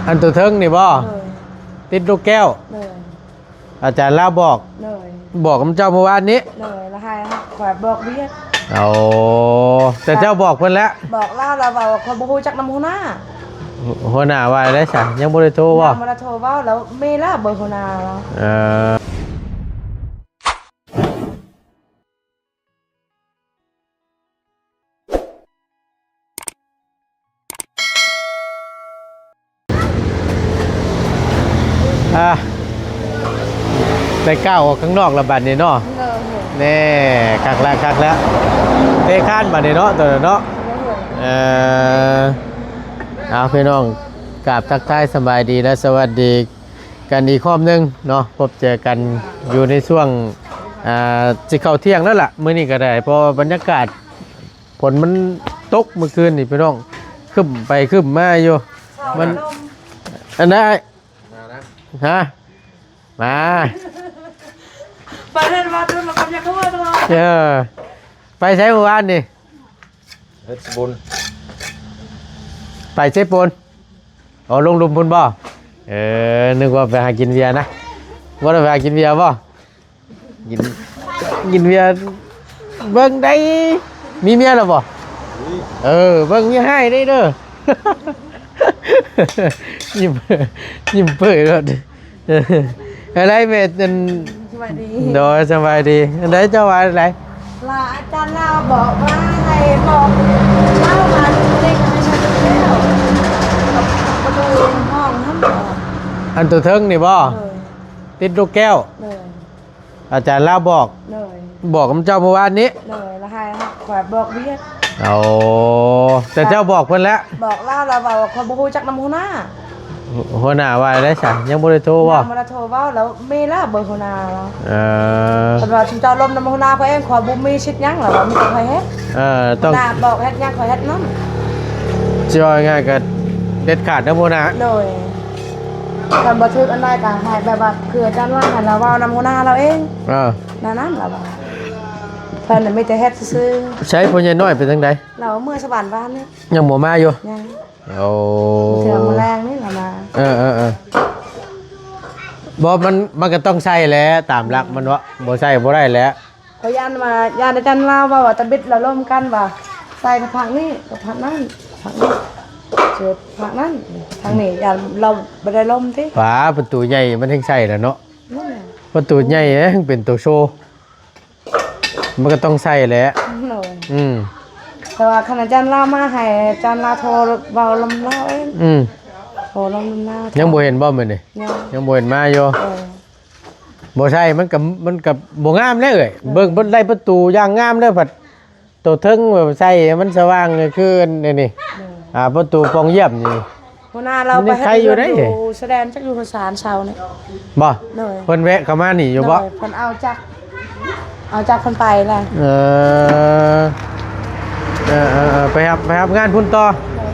ອັນຕົວເທິງນີ້ບໍ່? ໂດຍ ຕິດລູກແກ້ວ. ໂດຍ ອາຈານລາວບອກ. ໂດຍ ບອກນຳເຈົ້າມື້ວານນີ້. ໂດຍ ລາວໃຫ້ຂ້ອຍບອກວຽກ. ໂອ້ ແຕ່ເຈົ້າບອກເພິ່ນແລ້ວ? ບອກລາວ ລາວເວົ້າວ່າຂ້ອຍບໍ່ຮູ້ຈັກນຳຫົວໜ້າ. ຫົວໜ້າວ່າໃດຊະ? ຍັງບໍ່ໄດ້ໂທບໍ່? ຍັງບໍ່ໄດ້ໂທເວົ້າ ແລ້ວມີລະເບີຫົວໜ້າລາວ. ເອີ ອ່າ ໄດ້ກ້າວອອກຂ້າງນອກແລ້ວບັດນີ້ເນາະ. ໂດຍ ແນ່ ຄັກແລ້ວ ຄັກແລ້ວ ເຕະຄານບັດນີ້ເນາະ ໂຕນັ້ນເນາະ. ໂດຍ ເອີ ເອົາ ພີ່ນ້ອງ ກາບທັກທາຍສະບາຍດີ ແລະ ສະຫວັດດີກັນອີກຮອບໜຶ່ງເນາະ. ພົບເຈີກັນຢູ່ໃນຊ່ວງ ອ່າ ຊິເຂົ້າທ່ຽງແລ້ວລະ ມື້ນີ້ກໍໄດ້ ເພາະວ່າບັນຍາກາດ ຝົນມັນຕົກມື້ຄືນນີ້ພີ່ນ້ອງ ຄຶ້ມໄປຄຶ້ມມາຢູ່. ມັນ ອັນໃດ? ມານະ ຮະ? ມາ ໄປເຮັດມາຈົນລະກັບຢາກຮູ້ຕົວ. ເອີ ໄປໃສມື້ວານນີ້? ເຮັດບຸນ ໄປເຊໂປນ. ອໍ ລົງລຸ່ມພຸ້ນບໍ່? ເອີ ນຶກວ່າໄປຫາກິນເບຍນະ. ບໍ່ໄດ້ໄປຫາກິນເບຍບໍ່? ກິນ ກິນເບຍ ເບິ່ງໄດ້ ມີເມຍແລ້ວບໍ່? ເອີ ເບິ່ງເມຍໃຫ້ໄດ້ເດີ. ຍິ້ມ ຍິ້ມເປີຍໂລດ. ອັນໃດແມ່ ອັນ ສະບາຍດີ. ໂດຍ ສະບາຍດີ. ອັນໃດເຈົ້າວ່າອັນໃດ? ລາ ອາຈານລາວບອກວ່າໃຫ້ບອກລາວວ່າເດັກໃຫ້ໃສ່ແກ້ວ ປະຕູຫ້ອງຫັ້ນ. ອັນຕົວເທິງນີ້ບໍ່? ໂດຍ ຕິດລູກແກ້ວ. ໂດຍ ອາຈານລາວບອກ. ໂດຍ ບອກນຳເຈົ້າມື້ວານນີ້. ໂດຍ ລາວໃຫ້ຂ້ອຍບອກວຽກ. ໂອ້ ແຕ່ເຈົ້າບອກເພິ່ນແລ້ວ? ບອກລາວ ລາວເວົ້າວ່າຂ້ອຍບໍ່ຮູ້ຈັກນຳຫົວໜ້າ. ຫົວໜ້າວ່າໃດຊະ? ຍັງບໍ່ໄດ້ໂທບໍ່? ຍັງບໍ່ໄດ້ໂທເວົ້າ ແລ້ວມີລະເບີຫົວໜ້າລາວ. ເອີ ເພິ່ນວ່າຊຸມເຈົ້າລົມນຳຫົວໜ້າຂ້ອຍເອງ ຂ້ອຍບໍ່ມີສິດຫຍັງ ລາວວ່າມີແຕ່ຂ້ອຍເຮັດ. ເອີ ຕ້ອງ ຫົວໜ້າບອກເຮັດຫຍັງ ຂ້ອຍເຮັດນຳ. ຊິເວົ້າງ່າຍໆ ກໍເດັດຂາດນຳຫົວໜ້າ. ໂດຍ ຄັນບໍ່ຖືກອັນໃດກໍໃຫ້ແບບວ່າ ຄືອາຈານວ່າຫັ້ນລະ ເວົ້ານຳຫົວໜ້າລາວເອງ. ເອີ ແນວນັ້ນລະວ່າ ເພິ່ນນະມີແຕ່ເຮັດຊື່ໆ. ໃສພໍ່ໃຫຍ່ນ້ອຍເປັນຈັ່ງໃດ? ລາວເມືອສະຫວັນວານນີ້. ຍັງບໍ່ມາຢູ່? ຍັງ. ໂອ້ ເທື່ອມື້ແລງນີ້ລະມາ. ເອີໆໆ ບໍ່ ມັນ ມັນກໍຕ້ອງໃສ່ແຫຼະ ຕາມຫຼັກມັນເນາະ ບໍ່ໃສ່ບໍ່ໄດ້ແຫຼະ. ຂ້ອຍຢ້ານວ່າ ຢ້ານອາຈານລາວເວົ້າວ່າຕະບິດລະລົມກັນວ່າ ໃສ່ກັບພັກນີ້ກັບພັກນັ້ນ ພັກນີ້ ເຈີພັກນັ້ນ ທາງນີ້ຢ້ານລາວບໍ່ໄດ້ລົມຕິ. ປາ ປະຕູໃຫຍ່ມັນແຮ່ງໃສ່ແຫຼະເນາະ. ນັ້ນແຫຼະ ປະຕູໃຫຍ່ແຮ່ງເປັນໂຕໂຊ ມັນກໍຕ້ອງໃສ່ແຫຼະ. ໂດຍ ອືມ ແຕ່ວ່າຄັນອາຈານລາວມາໃຫ້ອາຈານລາວໂທເວົ້ານຳລາວເອງ. ອືມ ໂທນຳລາວ. ຍັງບໍ່ເຫັນບໍ່ມື້ນີ້? ຍັງ ຍັງບໍ່ເຫັນມາຢູ່. ເອີ ບໍ່ໃສ່ ມັນກໍ ມັນກໍບໍ່ງາມແລ້ວເອີຍ. ເອີ ເບິ່ງ ເບິ່ງໄດ້ປະຕູຢ່າງງາມເດີ ພັດໂຕເທິງແບບໃສ່ໃຫ້ມັນສະຫວ່າງຄືອັນນີ້. ເອີ ອ່າ ປະຕູປ່ອງຢ້ຽມນີ້ ຫົວໜ້າລາວໄປເຮັດເຮືອນຢູ່ສະແດນ ຈັກຢູ່ສານເຊົານີ້. ບໍ່? ໂດຍ ເພິ່ນແວະເຂົ້າມານີ້ຢູ່ບໍ່? ໂດຍ ເພິ່ນເອົາຈັກ ເອົາຈັກເພິ່ນໄປແລ້ວ. ເອີ ເອີໆໆ ໄປຮັບ ໄປຮັບງານພຸ້ນຕໍ່. ໂດຍ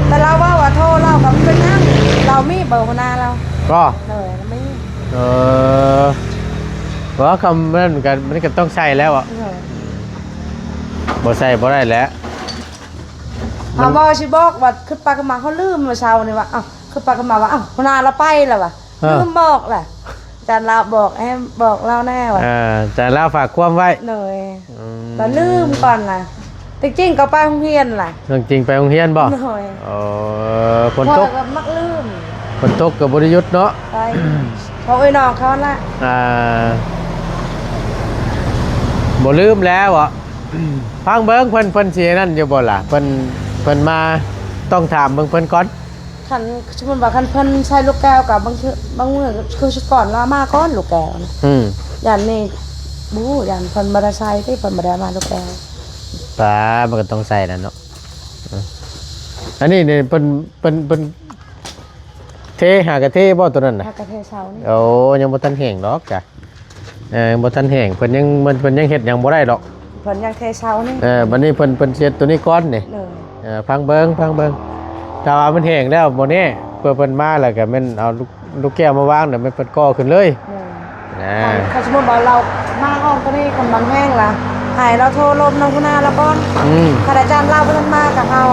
ແຕ່ລາວເວົ້າວ່າໂທລາວກໍບໍ່ເປັນຫຍັງ ລາວມີເບີຫົວໜ້າລາວ. ບໍ່? ໂດຍ ລາວມີ. ເອີ ບໍ່ ຄຳນັ້ນກໍ ມັນກໍຕ້ອງໃສ່ແລ້ວອະ. ໂດຍ ບໍ່ໃສ່ບໍ່ໄດ້ແຫຼະ. ເຮົາເວົ້າຊິບອກວ່າ ຄຶດໄປຄຶດມາ ເຮົາລືມມື້ເຊົ້ານີ້ວ່າ ເອົ້າ ຄຶດໄປຄຶດມາວ່າ ເອົ້າ ຫົວໜ້າລາວໄປແລ້ວວ່າ ເອີ ລືມບອກແຫຼະ. ອາຈານລາວບອກ ແອມບອກລາວແນ່ວ່າ ເອີ ອາຈານລາວຝາກຄວາມໄວ້. ໂດຍ ອືມ ລາວລືມກ່ອນລະ ແຕ່ຈິງກໍໄປໂຮງຮຽນລະ. ເລື່ອງຈິງໄປໂຮງຮຽນບໍ່? ໂດຍ ເອີ ຝົນຕົກ ຂ້ອຍກໍມັກລືມ ຝົນຕົກກໍບໍ່ໄດ້ຢຸດເນາະ. ໄປ ເພາະເອີຍນ້ອງເຂົາລະ ອ່າ ບໍ່ລືມແລ້ວເບາະ. ຟັງເບິ່ງເພິ່ນ ເພິ່ນຊິອັນນັ້ນຢູ່ບໍ່ລະ? ເພິ່ນ ເພິ່ນມາ ຕ້ອງຖາມເບິ່ງເພິ່ນກ່ອນ. ຄັນ ສົມມຸດວ່າຄັນເພິ່ນໃສ່ລູກແກ້ວກໍບາງເທື່ອ ບາງມື້ຄືຊິກ່ອນລາວມາກ່ອນລູກແກ້ວນະ. ອືມ ຢ້ານນີ້ ບໍ່ຮູ້ ຢ້ານເພິ່ນບໍ່ໄດ້ໃສ່ຕິ ເພິ່ນບໍ່ໄດ້ເອົາມາລູກແກ້ວ. ປາ ມັນກໍຕ້ອງໃສ່ແຫຼະເນາະ. ເອີ ອັນນີ້ນີ້ເພິ່ນ ເພິ່ນ ເພິ່ນເທ ຫາກະເທບໍ່ໂຕນັ້ນນະ? ຫາກະເທເຊົານີ້. ໂອ້ ຍັງບໍ່ທັນແຫ້ງດອກຈ້ະ. ເອີ ບໍ່ທັນແຫ້ງ ເພິ່ນຍັງ ເພິ່ນ ເພິ່ນຍັງເຮັດຫຍັງບໍ່ໄດ້ດອກ. ເພິ່ນຍັງເທເຊົານີ້. ເອີ ບັດນີ້ເພິ່ນ ເພິ່ນຊິເຮັດໂຕນີ້ກ່ອນນີ້. ໂດຍ ເອີ ຟັງເບິ່ງ ຟັງເບິ່ງ ຖ້າວ່າມັນແຫ້ງແລ້ວບໍ່ແນ່ ເພື່ອເພິ່ນມາແລ້ວກໍແມ່ນເອົາລູກ ລູກແກ້ວມາວາງ ແລ້ວແມ່ນເພິ່ນກໍ່ຂຶ້ນເລີຍ. ໂດຍ ນະ ຄັນສົມມຸດວ່າລາວມາຮອດໂຕນີ້ ຄັນມັນແຫ້ງລະ ໃຫ້ລາວໂທລົມນຳຫົວໜ້າລາວກ່ອນ. ອືມ ຄັນອາຈານລາວບໍ່ທັນມາກໍເຮົາ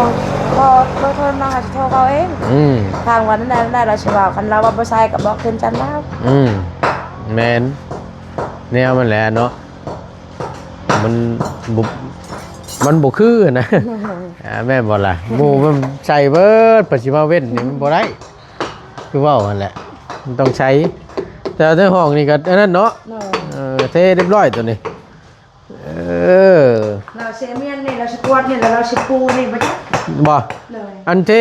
ຂໍເບີໂທນຳລາວ ເຮົາຊິໂທເວົ້າເອງ. ອືມ ທາງວ່ານັ້ນໄດ້ ລາວຊິເວົ້າ ຄັນລາວວ່າບໍ່ໃຊ້ກໍບອກຄືນອາຈານລາວ. ອືມ ແມ່ນ ແນວມັນແຫຼະເນາະ ມັນບໍ່ ມັນບໍ່ຄືນະ. ອ່າ ແມ່ນບໍ່ລະ? ໝູ່ມັນໃຊ້ເບີດ ເພິ່ນຊິມາເວັ້ນນີ້ມັນບໍ່ໄດ້ ຄືເວົ້າຫັ້ນແຫຼະ ມັນຕ້ອງໃຊ້. ແຕ່ໃນຫ້ອງນີ້ກໍອັນນັ້ນເນາະ. ໂດຍ ເອີ ເທຮຽບຮ້ອຍໂຕນີ້. ເອີ ລາວຊິມ້ຽນນີ້ ລາວຊິກວາດນີ້ ແລ້ວລາວຊິປູນີ້ ບໍ່ຈັກ ບໍ່? ໂດຍ ອັນເທ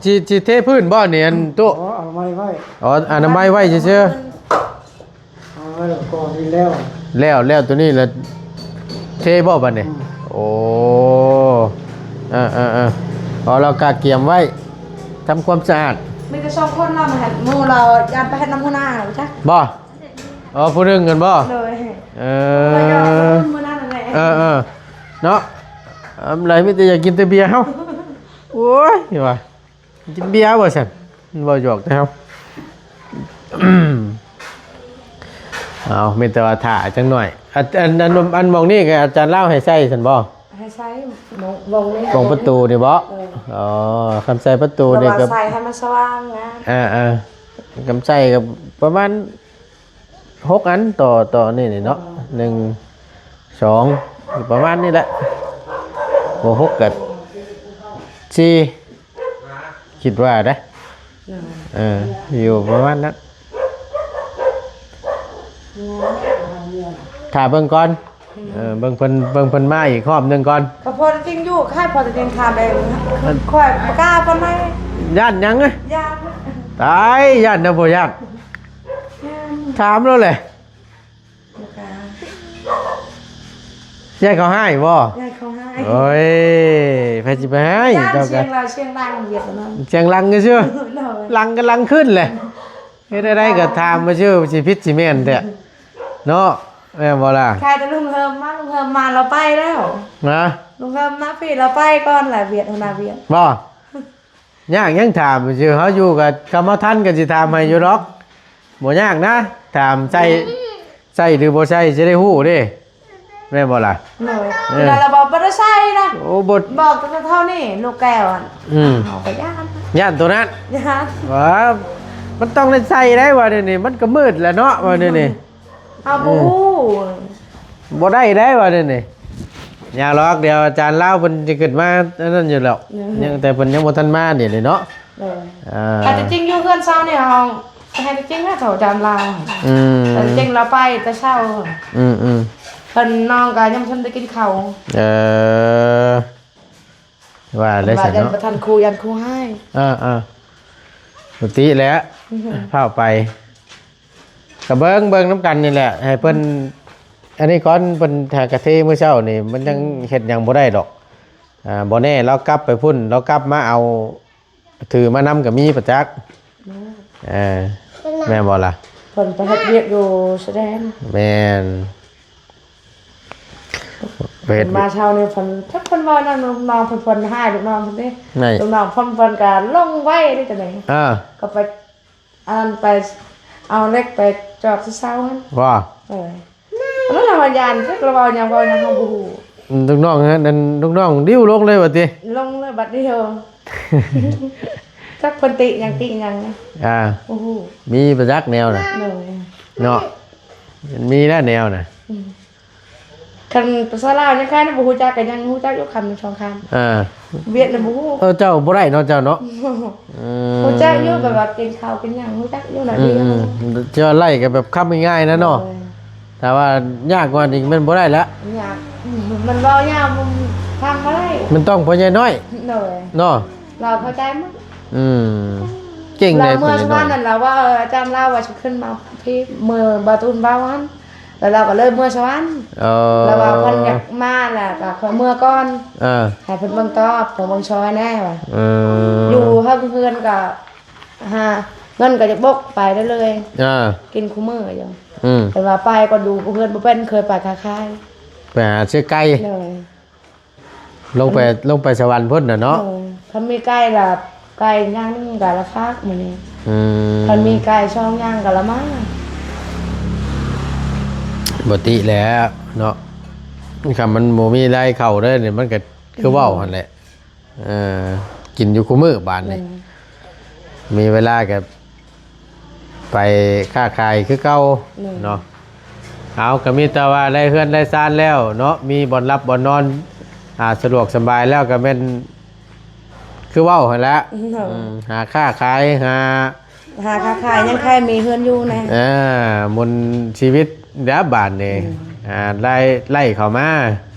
ຊິ ຊິເທພື້ນບໍ່ນີ້ ອັນຕູ້? ອໍ ອະນາໄມໄວ້ ອໍ ອະນາໄມໄວ້ຊື່ໆ. ເອົາໄວ້ແລ້ວກໍດີແລ້ວ ແລ້ວ ແລ້ວໂຕນີ້ລະເທບໍ່ບັດນີ້? ອືມ ໂອ້ ເອີໆໆ ເອົາ ລາວກະກຽມໄວ້ ທຳຄວາມສະອາດ. ມີແຕ່ສອງຄົນເນາະ ມາເຮັດ ໝູ່ລາວຢ້ານໄປເຮັດນຳຫົວໜ້າ ບໍ່ຈັກ ບໍ່? ອໍ ຜູ້ໜຶ່ງຫັ້ນບໍ່? ໂດຍ ເອີ ມື້ນັ້ນແຫຼະ ເອີໆ ເນາະ ອຳໄລມີແຕ່ຢາກກິນແຕ່ເບຍເຮົາ. ໂອ້ຍ ວ່າ ກິນເບຍວ່າຊັ້ນ ເວົ້າຫຍອກແຕ່ເຮົາ. ເອົາ ມີແຕ່ວ່າຖ້າຈັກໜ້ອຍ ອັນ ອັນ ອັນ ອັນໝ່ອງນີ້ກໍອາຈານລາວໃຫ້ໃສ່ຊັ້ນບໍ່? ໃຫ້ໃສ່ໝ່ອງ ໝ່ອງນີ້ ໝ່ອງປະຕູນີ້ບໍ່? ເອີ ອໍ ຄຳໃສ່ປະຕູນີ້ກໍ ເພາະວ່າໃສ່ໃຫ້ມັນສະຫວ່າງນະ. ເອີໆ ຄຳໃສ່ກໍປະມານ ຫົກອັນຕໍ່ ຕໍ່ນີ້ນີ້ເນາະ ເອີ ໜຶ່ງ ສອງ ຢູ່ປະມານນີ້ແຫຼະ ບໍ່ ຫົກກໍສີ່ ຄິດວ່າເດ້. ເອີ ເອີ ຢູ່ປະມານນັ້ນ ຖ້າເບິ່ງກ່ອນ. ເອີ ເບິ່ງເພິ່ນ ເບິ່ງເພິ່ນມາອີກຮອບໜຶ່ງກ່ອນ. ກໍພໍແຕ່ຈິງຢູ່ ຂ້າພໍແຕ່ຈິງຖາມເອງ ຂ້ອຍບໍ່ກ້າປານໃດ. ຢ້ານຫຍັງ? ຢ້ານ. ຕາຍ ຢ້ານນະບໍ່ຢ້ານ. ຢ້ານ. ຖາມລາວແຫຼະ. ບໍ່ກ້າ. ຢ້ານເຂົາຮ້າຍບໍ່? ຢ້ານເຂົາຮ້າຍ. ໂອ້ຍ ໃຜຊິໄປຮ້າຍ ຢ້ານ ເຈົ້າກໍ ສຽງລາວ ສຽງດັງ ວຽດນາມ ສຽງດັງຊື່ໆ. ໂດຍ. ດັງກໍດັງຂຶ້ນແຫຼະ. ເຮັດແນວໃດກໍຖາມມາຊື່ ຊິຜິດຊິແມ່ນແທ້ເນາະ ແມ່ນບໍ່ລະ? ໃຄແຕ່ລຸງເຮີມມາ ລຸງເຮີມມາລາວໄປແລ້ວນະ. ລຸງເຮີມມາພີ້ລາວໄປກ່ອນລະ ວຽດ ຫົວໜ້າວຽດ. ບໍ່? ຍາກຫຍັງຖາມຊື່ ເຮົາຢູ່ກໍ ຄຳເຮົາທັນກໍຊິຖາມໃຫ້ຢູ່ດອກ ບໍ່ຍາກນະ. ຖາມໃສ່ ໃສ່ຫຼືບໍ່ໃສ່ ຊິໄດ້ຮູ້ເດ້. ແມ່ນບໍ່ລະ? ໂດຍ. ເອີ ເວລາລາວບອກບໍ່ໄດ້ໃສ່ນະ. ໂອ້ ບໍ່ ບອກແຕ່ເທົ່ານີ້ ລູກແກ້ວຫັ້ນ. ອືມ ເຮົາກໍຢ້ານ ຢ້ານໂຕນັ້ນ. ຢ້ານ. ວ່າ ມັນຕ້ອງໄດ້ໃສ່ໄດ໋ວ່າດຽວນີ້ ມັນກໍມືດແລ້ວເນາະ ວ່າດຽວນີ້. ເຮົາບໍ່ຮູ້. ເອີ ບໍ່ໄດ້ໄດ໋ວ່າດຽວນີ້. ຢ່າຫຼອກ ດຽວອາຈານລາວເພິ່ນຊິຂຶ້ນມາອັນນັ້ນຢູ່ແລ້ວ. ເອີ ຍັງ ແຕ່ເພິ່ນຍັງບໍ່ທັນມາດຽວນີ້ເນາະ. ໂດຍ. ອ່າ ແຕ່ຈິງຢູ່ເຮືອນເຊົານີ້ ເຮົາ ແຕ່ຈິງນະ ເຖົ້າຈານລາວ. ອືມ ແຕ່ຈິງລາວໄປແຕ່ເຊົ້າ. ອືມໆ ເພິ່ນ ນ້ອງກໍຍັງບໍ່ທັນໄດ້ກິນເຂົ້າ. ເອີ ວ່າແລ້ວຊັ້ນເນາະ ວ່າຢ້ານບໍ່ທັນຄູ ຢ້ານຄູຮ້າຍ. ເອີໆ ປົກກະຕິແຫຼະ. ອືຮຶ ພ້າວໄປ ກໍເບິ່ງ ເບິ່ງນຳກັນນີ້ແຫຼະ ໃຫ້ເພິ່ນ ອັນນີ້ກ່ອນ ເພິ່ນຫາກະເທມື້ເຊົ້ານີ້ ມັນຍັງ ອືມ ເຮັດຫຍັງບໍ່ໄດ້ດອກ. ອ່າ ບໍ່ແນ່ລາວກັບໄປພຸ້ນ ລາວກັບມາເອົາ ຖືມານຳກໍມີປະຈັກ. ແມ່ນ. ເອີ ແມ່ນບໍ່ລະ? ເພິ່ນໄປເຮັດວຽກຢູ່ຊາຍແດນ. ແມ່ນ. ເພິ່ນມາເຊົ້ານີ້ ເພິ່ນ ເພິ່ນເວົ້ານຳລູກນ້ອງເພິ່ນ ເພິ່ນຮ້າຍລູກນ້ອງເພິ່ນເດ້. ລູກນ້ອງເພິ່ນ ເພິ່ນກໍລົງໄວເດ້ ຈັ່ງໃດ. ເອີ ກໍໄປ ອັນນັ້ນ ໄປເອົາເຫຼັກໄປຈອກທີ່ເສົາຫັ້ນ. ວ່າ ເອີ ແລ້ວລາວວ່າຢ້ານ ຈັກລາວເວົ້າຫຍັງ ເວົ້າຫຍັງເຮົາບໍ່ຮູ້. ລູກນ້ອງຫັ້ນ ອັນ ລູກນ້ອງດິ້ວລົງເລີຍວ່າຕິ? ລົງເລີຍບັດດຽວ. ຈັກເພິ່ນຕິຫຍັງຕິຫຍັງ. ອ່າ ບໍ່ຮູ້. ມີປະຈັກແນວນະ. ໂດຍ. ເນາະ ມັນມີແລ້ວແນວນະ. ອືມ. ຄັນພາສາລາວຍັງຄ້າຍນະ ບໍ່ຮູ້ຈັກ ກໍຍັງຮູ້ຈັກຢູ່ຄຳໜຶ່ງສອງຄຳ. ອ່າ ຫວຽດນະບໍ່ຮູ້. ເອີ ເຈົ້າບໍ່ໄດ້ເນາະ ເຈົ້າເນາະ. ອືມ ຮູ້ຈັກຢູ່ ແບບວ່າກິນເຂົ້າກິນຫຍັງຮູ້ຈັກຢູ່ໜ້ອຍດຽວ. ອືມໆ ເຈົ້າໄລ່ກໍແບບຄຳງ່າຍໆນະເນາະ. ໂດຍ. ຖ້າວ່າຍາກກວ່ານີ້ແມ່ນບໍ່ໄດ້ລະ. ຍາກ ມັນເວົ້າຍາກ ມັນຟັງບໍ່ໄດ້. ມັນຕ້ອງພໍ່ໃຫຍ່ນ້ອຍ. ໂດຍ. ເນາະ ລາວເຂົ້າໃຈໝົດ. ອືມ ເກັ່ງໃດ ລາວເມືອສະຫວັນນັ້ນ ລາວວ່າ ເອີ ອາຈານລາວວ່າຊິຂຶ້ນມາພີ້ ເມື່ອບ່າວຕູນເວົ້າຫັ້ນ ແລ້ວລາວກໍເລີຍເມືອສະຫວັນ. ເອີ ລາວວ່າເພິ່ນຢາກມາແລ້ວກໍຄ່ອຍເມືອກ່ອນ. ເອີ ໃຫ້ເພິ່ນເບິ່ງຕອບ ເພິ່ນເບິ່ງຊ່ອຍແດ່ວ່າ. ເອີ ຢູ່ເທິງເຮືອນກໍຫາເງິນກໍຈະບົກໄປເລື້ອຍໆ. ເອີ ກິນຄູ່ມື້ຢູ່. ອືມ ເພິ່ນວ່າໄປກໍດູເຮືອນບໍ່ເປັນ ເຄີຍໄປຄ້າຂາຍ ໄປຫາຊື້ໄກ່. ໂດຍ. ລົງໄປ ອືມ ລົງໄປສະຫວັນພຸ້ນນະເນາະ. ເອີ ຄັນມີໄກ່ລະ ໄກ່ຢ່າງໜຶ່ງກະລະຝາກມື້ນີ້. ອືມ ຄັນມີໄກ່ສອງຢ່າງກະລະມາ. ບໍ່ຕິແລ້ວເນາະ. ຄັນມັນບໍ່ມີລາຍເຂົ້າເດີນີ້ ມັນກໍຄືເວົ້າຫັ້ນແຫຼະ ເອີ ກິນຢູ່ຄູ່ມື້ບາດນີ້ ແມ່ນ ມີເວລາກໍໄປຄ້າຂາຍຄືເກົ່າ ແມ່ນ ເນາະ. ເອົາ ກໍມີແຕ່ວ່າໄດ້ເຮືອນໄດ້ຊານແລ້ວເນາະ ມີບ່ອນຫຼັບບ່ອນນອນ ອ່າ ສະດວກສະບາຍແລ້ວ ກໍແມ່ນຄືເວົ້າຫັ້ນແຫຼະ ໂດຍ ອືມ ຫາຄ້າຂາຍ ຫາ ຫາຄ້າຂາຍ ຍັງໃຄ່ມີເຮືອນຢູ່ແດ່ ເອີ ໝູນຊີວິດແລ້ວບາດນີ້ ອືມ ອ່າ ລາຍໄລ່ເຂົ້າມາ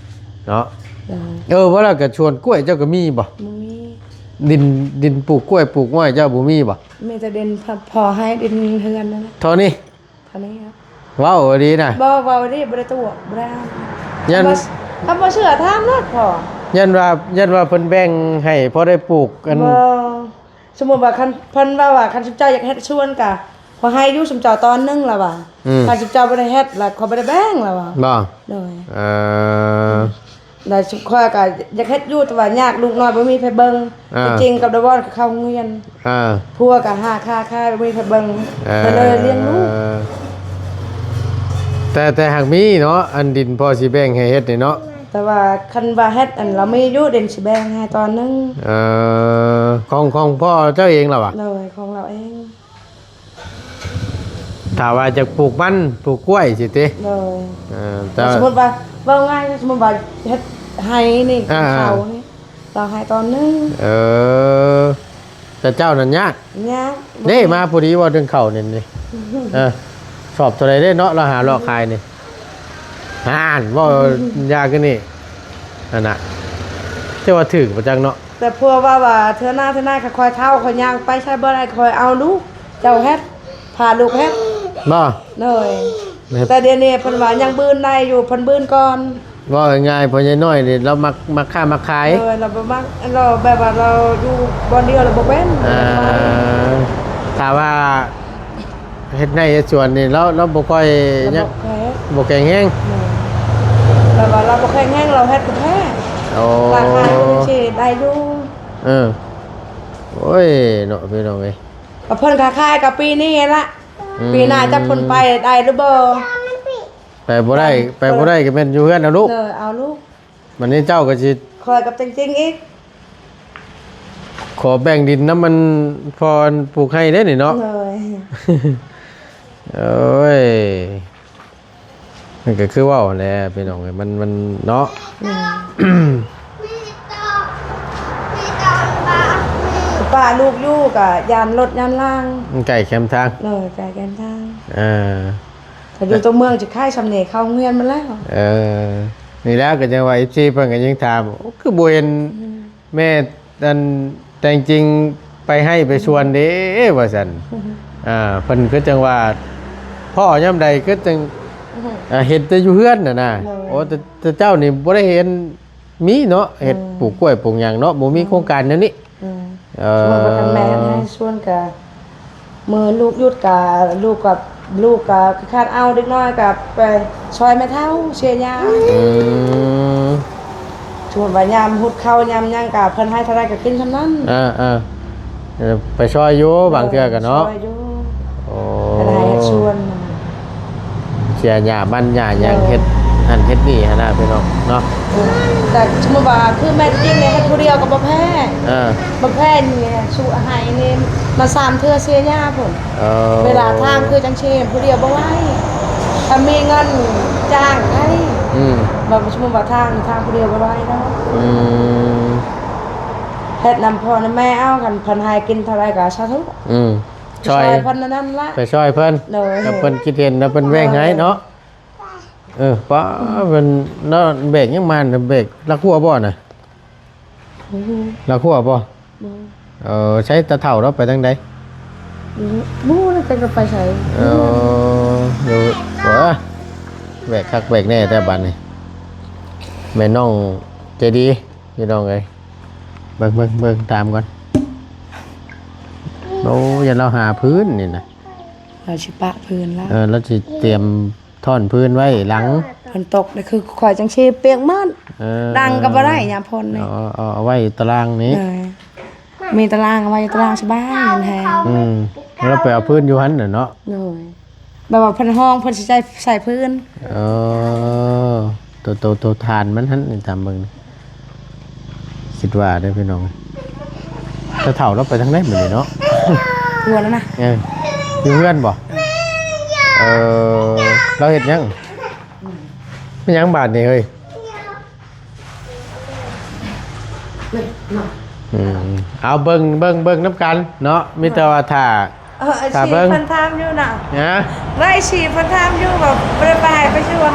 ເນາະ ໂດຍ ເອີ ວ່າແລ້ວກໍສວນກ້ວຍເຈົ້າກໍມີບໍ່? ບໍ່ມີ ດິນ ດິນປູກກ້ວຍປູກອ້ອຍເຈົ້າບໍ່ມີບໍ່? ມີແຕ່ດິນພໍໃຫ້ດິນເຮືອນນັ້ນແຫຼະ ເທົ່ານີ້ ເທົ່ານີ້ ເວົ້າອີ່ຫຼີນະ ບໍ່ ເວົ້າອີ່ຫຼີ ບໍ່ໄດ້ຕົວະ ບໍ່ໄດ້ ຢ້ານ ຄັນບໍ່ເຊື່ອຖາມໂລດພໍ່ ຢ້ານວ່າ ຢ້ານວ່າເພິ່ນແບ່ງໃຫ້ພໍໄດ້ປູກ ອັນ ບໍ່ ສົມມຸດວ່າຄັນເພິ່ນເວົ້າວ່າ ຄັນຊຸມເຈົ້າຢາກເຮັດສວນກະ ຂໍໃຫ້ຢູ່ຊຸມເຈົ້າຕອນໜຶ່ງລະວ່າ ອືມ ຄັນຊຸມເຈົ້າບໍ່ໄດ້ເຮັດລະ ຂໍບໍ່ໄດ້ແບ່ງລະວ່າ ບໍ່ ໂດຍ ເອີ ແລະຊຸມຂ້ອຍກະຢາກເຮັດຢູ່ ແຕ່ວ່າຍາກ ລູກນ້ອຍບໍ່ມີໃຜເບິ່ງ ອ່າ ທີ່ຈິງກັບດາວອນກໍເຂົ້າໂຮງຮຽນ ອ່າ ຜົວກໍຫາຄ້າຂາຍ ບໍ່ມີໃຜເບິ່ງ ເອີ ກໍເລີຍລ້ຽງລູກ ແຕ່ ແຕ່ຫາກມີເນາະ ອັນດິນພໍຊິແບ່ງໃຫ້ເຮັດນີ້ເນາະ ແຕ່ວ່າຄັນວ່າເຮັດ ອັນລາວມີຢູ່ດິນຊິແບ່ງໃຫ້ຕອນໜຶ່ງ ເອີ ຂອງ ຂອງພໍ່ເຈົ້າເອງລະຫວາ? ໂດຍ ຂອງລາວເອງ ຖ້າວ່າຈະປູກມັນ ປູກກ້ວຍຊີ້ຕິ ໂດຍ ເອີ ແຕ່ ສົມມຸດວ່າ ເວົ້າງ່າຍ ສົມມຸດວ່າເຮັດໄຮ່ນີ້ ອ່າ ເຂົ້ານີ້ ລາວໃຫ້ຕອນໜຶ່ງ ເອີ ແຕ່ເຈົ້ານັ້ນຍາກ ຍາກ ເດ້ ມາພໍດີເວົ້າເລື່ອງເຂົ້ານີ້ນີ້ ເອີ ສອບເທົ່າໃດເດ້ເນາະ ລາວຫາເລາະຂາຍນີ້ ອ່ານ ເວົ້າ ອືມ ຢາກຄືນີ້ ນັ້ນນະ ແຕ່ວ່າຖືກບໍ່ຈັກເນາະ ແຕ່ຜົວວ່າ ວ່າເທື່ອໜ້າ ເທື່ອໜ້າ ຂ້ອຍເຖົ້າ ຂ້ອຍຍ່າງໄປໃສບໍ່ໄດ້ ຂ້ອຍເອົາລູກ ເຈົ້າເຮັດ ພາລູກເຮັດ ບໍ່? ໂດຍ ແມ່ນ ແຕ່ດຽວນີ້ເພິ່ນວ່າຍັງບືນໄດ້ຢູ່ ເພິ່ນບືນກ່ອນ ເວົ້າງ່າຍໆ ພໍ່ໃຫຍ່ນ້ອຍນີ້ລາວມັກ ມັກຄ້າມັກຂາຍ ໂດຍ ລາວບໍ່ມັກ ລາວແບບວ່າລາວຢູ່ບ່ອນດຽວລາວບໍ່ເປັນ ອ່າ ຖ້າວ່າເຮັດໄຮ່ເຮັດສວນນີ້ລາວ ລາວບໍ່ຄ່ອຍ ລາວບໍ່ຄ່ອຍ ບໍ່ແຂງແຮງ ໂດຍ ແບບວ່າລາວບໍ່ແຂງແຮງ ລາວເຮັດບໍ່ແທ້ ໂອ້ ລາຄາມັນຊິໄດ້ຢູ່ ເອີ ໂອ້ຍ ເນາະ ພີ່ນ້ອງເອີຍ ກໍເພິ່ນກໍຂາຍກໍປີນີ້ແຫຼະ ອືມ ປີໜ້າຈັກເພິ່ນໄປໄດ້ຫຼືບໍ່ ໄປບໍ່ໄດ້ ໄປ ໄປບໍ່ໄດ້ກໍແມ່ນຢູ່ເຮືອນເອົາລູກ ເອີ ເອົາລູກ ບັດນີ້ເຈົ້າກໍຊິ ຂ້ອຍກັບເຕັງຈິງອີກ ຂໍແບ່ງດິນນຳມັນ ພໍ່ປູກໄຮ່ເດ້ນີ້ເນາະ ໂດຍ ໂອ້ຍ ມັນກໍຄືເວົ້າຫັ້ນແຫຼະພີ່ນ້ອງເອີຍ ມັນ ມັນເນາະ ແມ່ນ ປ້າລູກຢູ່ກໍຢ້ານລົດຢ້ານລາງ ມັນໃກ້ແຄມທາງ ໂດຍ ໃກ້ແຄມທາງ ເອີ ຖ້າຢູ່ຕົວເມືອງຈະຂາຍຊ່ຳນີ້ ເຂົ້າໂຮງຮຽນໝົດແລ້ວ ເອີ ນີ້ແຫຼະ ກໍຈັ່ງວ່າເອັຟຊີເພິ່ນກໍຍັງຖາມ ໂອ້ ຄືບໍ່ເຫັນ ອືມ ແມ່ ອັນ ແຕ່ງຈິງໄປໄຮ່ໄປສວນເດ້ ວ່າຊັ້ນ ອືມ ອ່າ ເພິ່ນຄືຈັ່ງວ່າພໍ້ຍາມໃດຄືຈັ່ງ ອືມ ອ່າ ເຫັນແຕ່ຢູ່ເຮືອນຫັ້ນນະ ໂດຍ ໂອ້ ແຕ່ ແຕ່ເຈົ້ານີ້ບໍ່ໄດ້ເຫັນມີເນາະ ເຮັດ ອືມ ປູກກ້ວຍປູກຫຍັງເນາະ ບໍ່ມີ ອືມ ໂຄງການແນວນີ້ ອືມ ເອີ ສົມມຸດວ່າຄັນແມ່ເຮັດໄຮ່ສວນກະ ມື້ລູກຢຸດກະ ລູກກະ ລູກກະຄາດເອົາເດັກນ້ອຍກະໄປຊ່ອຍແມ່ເຖົ້າເສຍຫຍ້າ ອືມ ສົມມຸດວ່າຍາມຮຸດເຂົ້າຍາມຫຍັງກະ ເພິ່ນໃຫ້ເທົ່າໃດກະກິນສ່ຳນັ້ນ ເອີ ເອີ ເອີ ໄປຊ່ອຍຢູ່ ເອີ ບາງເທື່ອກະເນາະ ຊ່ອຍຢູ່ ໂອ້ ເພິ່ນໃຫ້ເຮັດສວນ ເສຍຫຍ້າມັນຫຍ້າຫຍັງ ເອີ ເຮັດຫັ້ນເຮັດນີ້ຫັ້ນນະພີ່ນ້ອງເນາະ ເອີ ແຕ່ສົມມຸດວ່າຄືແມ່ຈິງນີ້ເຮັດຜູ້ດຽວກໍບໍ່ແພ້ ເອີ ບໍ່ແພ້ນີ້ ສູ່ໄຮ່ນີ້ມາສາມເທື່ອເສຍຫຍ້າພຸ້ນ ເອີ ເວລາທາງຄືຈັ່ງຊີ້ ຜູ້ດຽວບໍ່ໄຫວ ຖ້າມີເງິນຈ້າງໄດ້ ອືມ ວ່າສົມມຸດວ່າທາງ ທາງຜູ້ດຽວບໍ່ໄຫວດອກ ອືມ ເຮັດນຳພໍ່ນຳແມ່ເອົາ ຄັນເພິ່ນໃຫ້ກິນເທົ່າໃດກໍສາທຸ ອືມ ຊ່ອຍ ຊ່ອຍເພິ່ນນັ້ນລະ ໄປຊ່ອຍເພິ່ນ ໂດຍ ຖ້າເພິ່ນຄິດເຫັນ ຖ້າເພິ່ນແບ່ງໃຫ້ເນາະ ເອີ ປ້າ ເພິ່ນເນາະ ແບກຫຍັງມາ ແບກລັກຫົວບໍ່ນະ ບໍ່ຮູ້ ລັກຫົວບໍ່? ບໍ່ ເອີ ໃຊ້ຕາເຖົ້າເນາະ ໄປທາງໃດ? ບໍ່ຮູ້ ບໍ່ຮູ້ນະ ຈັກຈະໄປໃສ ເອີ ຢູ່ ເອີ ແບກຄັກແບກແນ່ແທ້ບາດນີ້ ແມ່ນ້ອງໃຈດີ ພີ່ນ້ອງເອີຍ ເບິ່ງ ເບິ່ງ ເບິ່ງຕາມກ່ອນ ໂອ້ ຢ້ານລາວຫາພື້ນນີ້ນະ ລາວຊິປະພື້ນລະ ເອີ ລາວຊິຕຽມ ທ່ອນພື້ນໄວ້ຫຼັງ ຝົນຕົກນີ້ຄືຂ້ອຍຈັ່ງຊີ້ປຽກໝົດ ເອີ ດັງກໍບໍ່ໄດ້ຍາມຝົນນີ້ ເອົາ ເອົາ ເອົາໄວ້ຕາລ່າງນີ້ ເອີ ມີຕາລ່າງ ເອົາໄວ້ຕາລ່າງສະບາຍ ມັນແຮງ ອືມ ແລ້ວໄປເອົາພື້ນຢູ່ຫັ້ນນະເນາະ ໂດຍ ແບບວ່າເພິ່ນຮ້ອງ ເພິ່ນຊິໃສ່ ໃສ່ພື້ນ ເອີ ໂຕ ໂຕ ໂຕຖານມັນຫັ້ນ ນີ້ຕາມເບິ່ງນີ້ ຄິດວ່າເດີ້ພີ່ນ້ອງ. ຕາເຖົ້າລາວໄປທາງໃດມື້ນີ້ເນາະ? ເຮືອນແລ້ວນະ. ເອີ ຢູ່ເຮືອນບໍ່? ເອີ ລາວເຮັດຫຍັງ? ເປັນຫຍັງບາດນີ້ເຮີ້ຍ? ອືມ ເອົາເບິ່ງ ເບິ່ງ ເບິ່ງນຳກັນເນາະ ມີແຕ່ວ່າຖ້າ ເອີ ເອັຟຊີ ຖ້າເບິ່ງ ເພິ່ນຖາມຢູ່ນະ ຮະ? ວ່າເອັຟຊີເພິ່ນຖາມຢູ່ວ່າບໍ່ໄດ້ໄປໄຮ່ໄປສວນ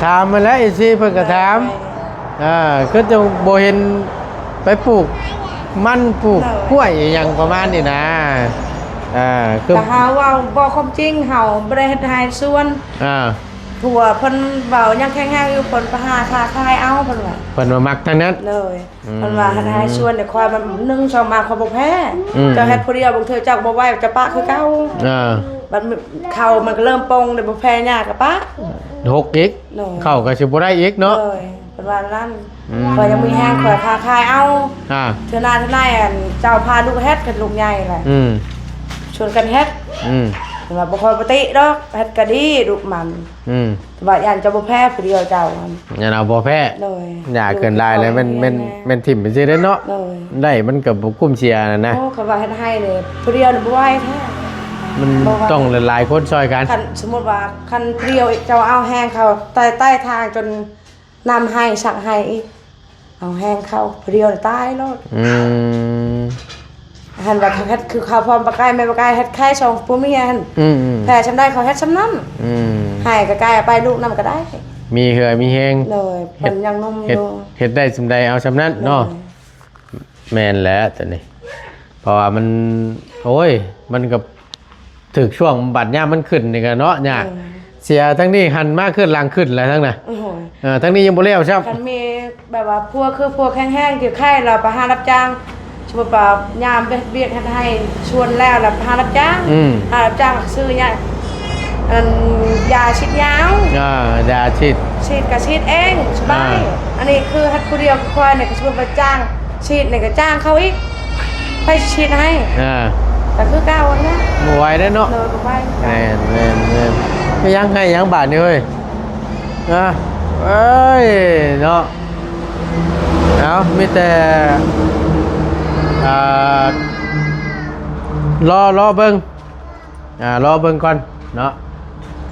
ຖາມມາແລ້ວ ເອັຟຊີເພິ່ນກໍຖາມ ເອີ ຄືຈັ່ງບໍ່ເຫັນໄປປູກມັນ ປູກ ເອີ ກ້ວຍອີ່ຫຍັງປະມານນີ້ນະ ເອີ ຄື ກໍຫາເວົ້າບໍ່ຄວາມຈິງ ເຮົາບໍ່ໄດ້ເຮັດໄຮ່ສວນ ອ່າ ຜົວເພິ່ນເວົ້າຍັງແຂງແຮງຢູ່ ເພິ່ນໄປຫາຄ້າຂາຍເອົາ ເພິ່ນວ່າ ເພິ່ນວ່າມັກທາງນັ້ນ ໂດຍ ອືມ ເພິ່ນວ່າ "ເຮັດໄຮ່ສວນ ດຽວຂ້ອຍມັນໜຶ່ງ ສອງມາ ຂ້ອຍບໍ່ແພ້ ອືມ ເຈົ້າເຮັດຜູ້ດຽວ ບາງເທື່ອເຈົ້າກໍບໍ່ໄຫວ ຈະປະຄືເກົ່າ ອ່າ ບັດເຂົ້າມັນກໍເລີ່ມປົ່ງ ແລ້ວບໍ່ແພ້ຫຍ້າກໍປະ ຫົກອີກ ໂດຍ ເຂົ້າກໍຊິບໍ່ໄດ້ອີກເນາະ ໂດຍ ເພິ່ນວ່ານັ້ນ ອືມ ຂ້ອຍຍັງມີແຮງ ຂ້ອຍຄ້າຂາຍເອົາ ອ່າ ເທື່ອໜ້າເທື່ອໃນ ອັນ ເຈົ້າພາລູກເຮັດ ຄັນລູກໃຫຍ່ແຫຼະ ອືມ ຊວນກັນເຮັດ ອືມ ເພິ່ນວ່າ "ບໍ່ຄ່ອຍປະຕິດອກ ເຮັດກໍດີ ລູກມັນ ອືມ ແຕ່ວ່າຢ້ານເຈົ້າບໍ່ແພ້ຜູ້ດຽວເຈົ້າຫັ້ນ ຢ້ານເອົາບໍ່ແພ້ ໂດຍ ຢ່າເກີນຫຼາຍແລ້ວ ແມ່ນ ແມ່ນ ແມ່ນ ແມ່ນຖິ້ມໄປຊື່ເດ້ເນາະ ໂດຍ ໄດ້ມັນກໍບໍ່ຄຸ້ມເສຍຫັ້ນນະ ໂອ້ ຄັນວ່າເຮັດໄຮ່ນີ້ ຜູ້ດຽວນີ້ບໍ່ໄຫວແທ້ ມັນ ບໍ່ໄຫວ ຕ້ອງຫຼາຍໆຄົນຊ່ອຍກັນ ຄັນສົມມຸດວ່າ ຄັນຜູ້ດຽວເຈົ້າເອົາແຮງເຂົ້າໃຕ້ ໃຕ້ທາງຈົນ ນຳໄຮ່ ສັກໄຮ່ອີກ ເອົາແຮງເຂົ້າ ຜູ້ດຽວຕາຍໂລດ ອືມ ຫັ້ນວ່າເຂົາເຮັດຄືເຂົາພ້ອມປາໄກ່ ແມ່ປາໄກ່ເຮັດຂາຍສອງຜົວເມຍຫັ້ນ ອືມໆ ແຜ່ຊ່ຳໃດເຂົາເຮັດຊ່ຳນັ້ນ ອືມ ໃຫ້ກະກາຍເອົາໄປລູກນຳກໍໄດ້ ມີເຫື່ອມີແຮງ ໂດຍ ເຮັດ ເພິ່ນຍັງໜຸ່ມຢູ່ ເຮັດໄດ້ຊ່ຳໃດເອົາຊ່ຳນັ້ນເນາະ ໂດຍ ແມ່ນແຫຼະໂຕນີ້ ເພາະວ່າມັນ ໂອ້ຍ ມັນກໍ ຖືກຊ່ວງບາດຍາມມັນຂຶ້ນນີ້ກໍເນາະ ຍາກ ເອີ ເສຍທັງນີ້ ຫັນມາຄືນຫຼັງຂຶ້ນແລ້ວທັງນັ້ນ ໂອ້ໂຫ ເອີ ທັງນີ້ຍັງບໍ່ແລ້ວຊ້ຳ ຄັນມີແບບວ່າຜົວ ຄືຜົວແຂງແຮງ ທີ່ໄຂ້ ແລ້ວໄປຫາຮັບຈ້າງ ສົມມຸດວ່າຍາມເຮັດວຽກເຮັດໄຮ່ສວນແລ້ວ ແລ້ວໄປຫາຮັບຈ້າງ ອືມ ຫາຮັບຈ້າງຊື້ຫຍັງ ອັນ ຢາສີດຢາ ອ່າ ຢາສີດ ສີດກໍສີດເອງ ສະບາຍ ອ່າ ອັນນີ້ຄືເຮັດຜູ້ດຽວ ຂ້ອຍນີ້ກໍສົມມຸດວ່າຈ້າງ ສີດນີ້ກໍຈ້າງເຂົາອີກ ໃຜຊິສີດໃຫ້ ອ່າ ກໍຄືເກົ່າຫັ້ນແຫຼະ ບໍ່ໄຫວເດ້ເນາະ ໂດຍ ບໍ່ໄຫວ ແມ່ນໆໆ ໄປຫຍັງໃຫ້ຫຍັງບາດນີ້ເຮີ້ຍ ນະ ເອີຍ ເນາະ ເອົາ ມີແຕ່ ອ່າ ລໍ ລໍເບິ່ງ ອ່າ ລໍເບິ່ງກ່ອນເນາະ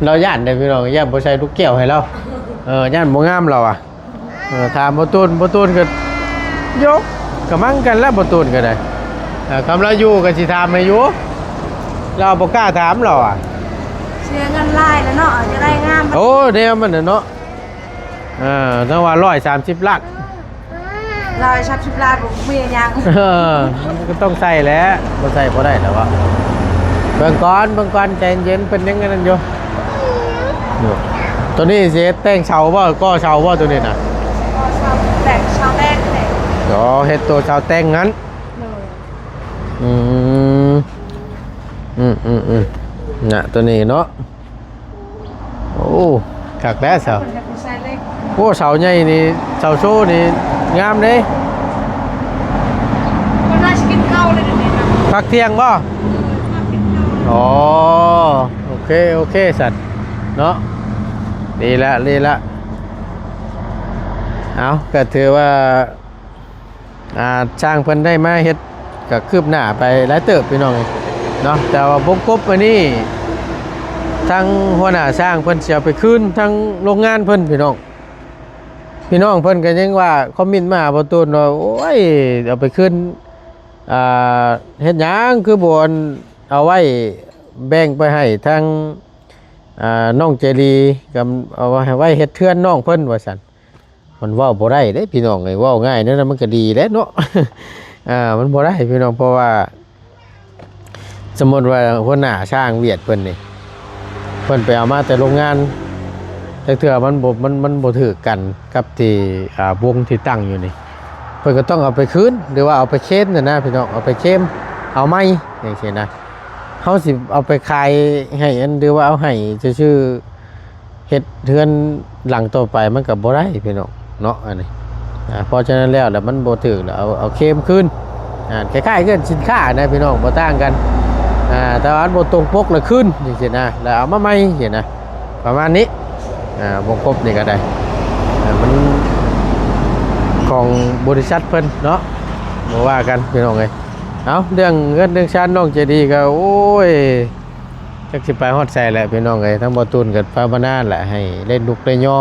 ລາວຢ້ານເດ້ພີ່ນ້ອງ ຢ້ານບໍ່ໃສ່ລູກແກ້ວໃຫ້ລາວ ເອີ ຢ້ານບໍ່ງາມລາວອະ ເອີ ຖາມບໍ່ຕູນ ບໍ່ຕູນກໍຍົກກະມັງກັນແລ້ວ ບໍ່ຕູນກໍໄດ້ ເອີ ຄຳລາວຢູ່ກໍຊິຖາມໃຫ້ຢູ່ ລາວບໍ່ກ້າຖາມລາວອະ ເສຍເງິນຫຼາຍແລ້ວເນາະ ຈະໄດ້ງາມ ໂອ້ ແນວມັນນະເນາະ ເອີ ຈັ່ງວ່າຮ້ອຍສາມສິບລ້ານ ຮ້ອຍສາມສິບລ້ານບໍ່ມີຫຍັງ ເອີ ມັນກໍຕ້ອງໃສ່ແຫຼະ ບໍ່ໃສ່ບໍ່ໄດ້ແລ້ວວະ ເບິ່ງກ່ອນ ເບິ່ງກ່ອນ ໃຈເຢັນ ເພິ່ນຍັງອັນນັ້ນຢູ່ ໂຕນີ້ຊິເຮັດແຕ່ງເສົາບໍ່ ກໍ່ເສົາບໍ່ໂຕນີ້ນະ ກໍ່ເສົາ ແຕ່ງເສົາແຕ່ງນີ້ ອໍ ເຮັດໂຕເສົາແຕ່ງຫັ້ນ ໂດຍ ອືມ ອືມໆໆ ນະ ໂຕນີ້ເນາະ ໂອ້ ຄັກແລ້ວເສົາ ເພິ່ນເຮັດໃສ່ເຫຼັກ ໂອ້ ເສົາໃຫຍ່ນີ້ ເສົາໂຊນີ້ງາມເດ້ ເພິ່ນວ່າຊິກິນເຂົ້າເລີຍດຽວນີ້ນະ ພັກທ່ຽງບໍ່? ເອີ ພັກກິນເຂົ້າ ອໍ ໂອເຄ ໂອເຄ ຊັ້ນເນາະ ດີລະ ດີລະ ເອົາ ກໍຖືວ່າ ອ່າ ຊ່າງເພິ່ນໄດ້ມາເຮັດກໍຄືບໜ້າໄປຫຼາຍເຕີບພີ່ນ້ອງເນາະ ແຕ່ວ່າວົງກົບອັນນີ້ ທາງຫົວໜ້າຊ່າງເພິ່ນຊິເອົາໄປຄືນທາງໂລງງານເພິ່ນພີ່ນ້ອງ ພີ່ນ້ອງເພິ່ນກໍຍັງວ່າ ຄອມເມັນມາຫາບໍ່ຕູນວ່າ ໂອ້ຍ ເອົາໄປຄືນ ອ່າ ເຮັດຫຍັງຄືບໍ່ອັນເອົາໄວ້ແບ່ງໄປໃຫ້ທາງ ອ່າ ນ້ອງເຈລີ ກໍເອົາໄວ້ ໄວ້ເຮັດເຮືອນນ້ອງເພິ່ນວ່າຊັ້ນ ມັນເວົ້າບໍ່ໄດ້ເດ້ພີ່ນ້ອງເອີຍ ເວົ້າງ່າຍແນວນັ້ນມັນກໍດີແຫຼະເນາະ ອ່າ ມັນບໍ່ໄດ້ພີ່ນ້ອງ ເພາະວ່າສົມມຸດວ່າຫົວໜ້າຊ່າງຫວຽດເພິ່ນນີ້ ເພິ່ນໄປເອົາມາແຕ່ໂລງງານ ຈັກເທື່ອມັນບໍ່ ມັນ ມັນບໍ່ຖືກກັນກັບທີ່ ອ່າ ວົງທີ່ຕັ້ງຢູ່ນີ້ ເພິ່ນກໍຕ້ອງເອົາໄປຄືນ ຫຼືວ່າເອົາໄປເຄລມຫັ້ນນະພີ່ນ້ອງ ເອົາໄປເຄລມ ເອົາໃໝ່ຈັ່ງຊີ້ນະ ເຮົາຊິເອົາໄປຂາຍໃຫ້ອັນ ຫຼືວ່າເອົາໃຫ້ຊື່ໆ ເຮັດເຮືອນຫຼັງຕໍ່ໄປມັນກໍບໍ່ໄດ້ພີ່ນ້ອງເນາະ ອັນນີ້ ອ່າ ເພາະສະນັ້ນແລ້ວ ແລ້ວມັນບໍ່ຖືກ ແລ້ວເອົາ ເອົາເຄລມຄືນ ອ່າ ຄ້າຍໆເຮືອນສິນຄ້ານະພີ່ນ້ອງ ບໍ່ຕ່າງກັນ ອ່າ ແຕ່ວ່າມັນບໍ່ຕົງປົກ ແລ້ວຄືນຈັ່ງຊີ້ນະ ແລ້ວເອົາມາໃໝ່ຈັ່ງຊີ້ນະ ປະມານນີ້ ອ່າ ວົງກົບນີ້ກໍໄດ້ ມັນຂອງບໍລິສັດເພິ່ນເນາະ ບໍ່ວ່າກັນພີ່ນ້ອງເອີຍ. ເອົາ ເລື່ອງເຮືອນເລື່ອງຊານນ້ອງໃຈດີກໍ ໂອ້ຍ ຈັກຊິໄປຮອດໃສແຫຼະພີ່ນ້ອງເອີຍ. ທາງບໍ່ຕູນກໍພາວະນາແຫຼະ ໃຫ້ໄດ້ລຸກໄດ້ຍໍ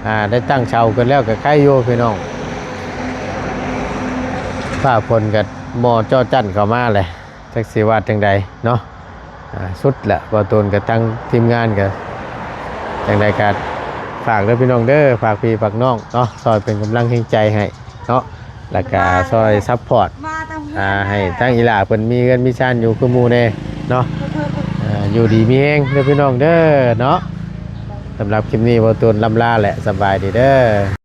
ອ່າ ໄດ້ຕັ້ງເສົາຂຶ້ນແລ້ວກໍໄຄຢູ່ພີ່ນ້ອງ. ຟ້າຝົນກໍບໍ່ຈໍ້ຈັ້ນເຂົ້າມາແຫຼະ ຈັກຊິວ່າຈັ່ງໃດເນາະ. ອ່າ ສຸດແຫຼະ ບໍ່ຕູນກັບທາງທີມງານກໍ ຈັ່ງໃດກໍຝາກເດີພີ່ນ້ອງເດີ ຝາກພີ່ຝາກນ້ອງເນາະ ຊ່ອຍເປັນກຳລັງແຮງໃຈໃຫ້ເນາະ ແລ້ວກໍຊ່ອຍຊັບພອດ ອ່າ ໃຫ້ທາງອີ່ຫຼ້າເພິ່ນມີເຮືອນມີຊານຢູ່ຄືໝູ່ແດ່ເນາະ. ອ່າ ຢູ່ດີມີແຮງເດີພີ່ນ້ອງເດີເນາະ. ສຳລັບຄລິບນີ້ ບໍ່ຕູນລ່ຳລາ ແລະ ສະບາຍດີເດີ.